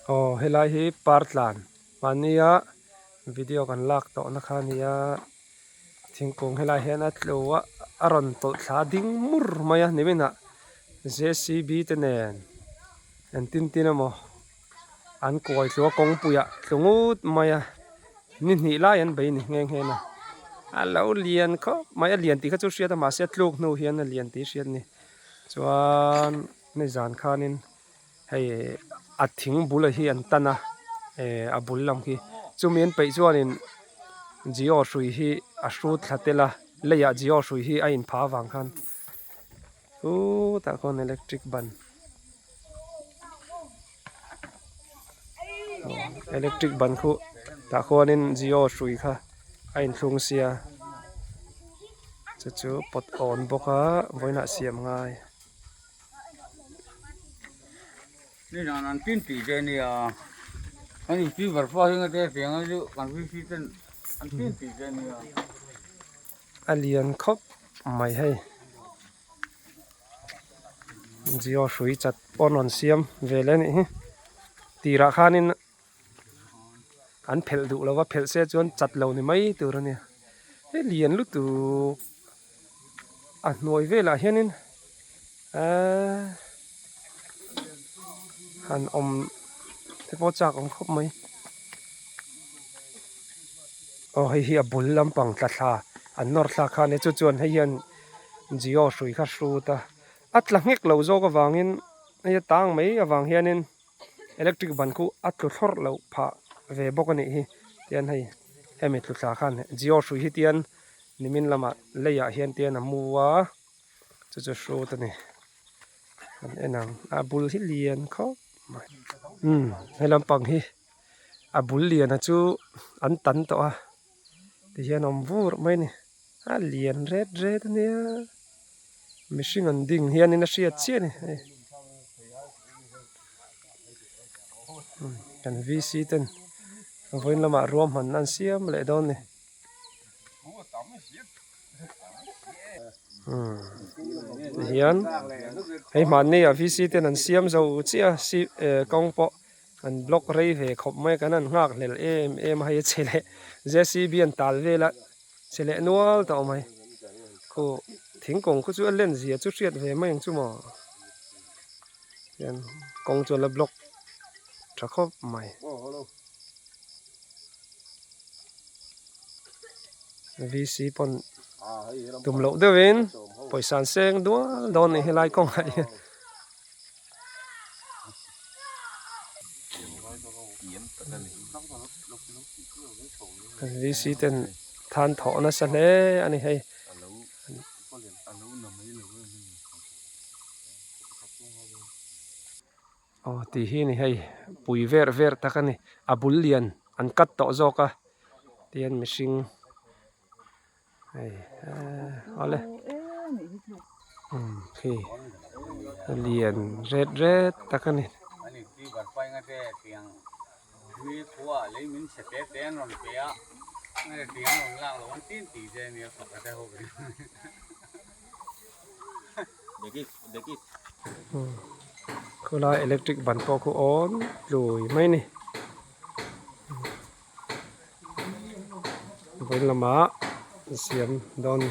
Aw helai hi partlan mahnia video kan lak tawhna kha a nia thingkung helai hian a tlu a a rawn tawlh thla ding mur mai a niminah J C B te nen engtin tin emaw an kuai tlu a kawngpuiah tlu ngut mai a ni hnih lai an bei ni nghe nghe a a lo lian khawp mai a lian tih kha chu hriat a mahse a tluk hnu hian a lian tih hriat a ni chuan nizan khanin. Hei a thing bul hi an tan a eh a bul lam khi chumi an peih chuanin jio hrui hi a hrut thla tel a leiah jio hrui hi a inphah avang khan chutah khawn electric ban electric ban khu tah khuanin jio hrui kha a inthlung sia chu chu pawt awn bawk a vawiinah siam ngai. Ni zan an tin tih te ania an in fever fa hi nga te tiang a chu kan VC ten an tin tih te ania. A lian khawp mai hei Jio hrui chat pawh an rawn siam ve leh a nih hi tirah khanin an phelh duh lova phelh se chuan chat lo ni mai tur a nia he lian lutuk. A hnuai velah hianin eee han awm te pawh chak awm khawp mai aw hei hi a bul lampang tla thla an nawr thlak kha a nia chu chuan hei hian jio hrui kha hrut a a tla nghek lo zawk avangin hei a tang mai avang hianin electric ban khu a tlu thlawrh loh phah ve bawk a nih hi tian hei hemi tlu thla khan jio hrui hi tian. Nimin lamah leiah hian tian a mu a chu chu hrut a ni kan en ang a bul hi lian khawp mai umm he lampang hi a bul lian a chu an tan tawh a tihian a awm vur mai a ni a lian ret ret a nia mihring an ding hianin a hriat chiah a ni hei kan V C ten vawiin lamah ruahmanna an siam leh dawn a ni. Tihian hei hmanni ah V C ten an siam zo chiah a si eh kawng pawh an block rei ve khawp mai a kan han nghak hlel em em a hei a che leh J C B an tal vel a che leh nual tawh mai khu thingkung khu chu a len zia chu hriat ve mai ang chu maw hian kawng chu a la block tha khawp mai. VC pawn tum loh deuhin pawisa an seng dual dawn a ni helai kawngah hian. VC ten than thawh nasa hle a ni hei. Aw tih hi ni hei pui ver ver tak a ni a bul lian an cut tawh zawk a tihian mihring hei eee awle umm khi a lian ret ret tak a ni. Khawlai electric ban pawh khu awn tlui mai a ni vawiin lamah an siam dawn a ni.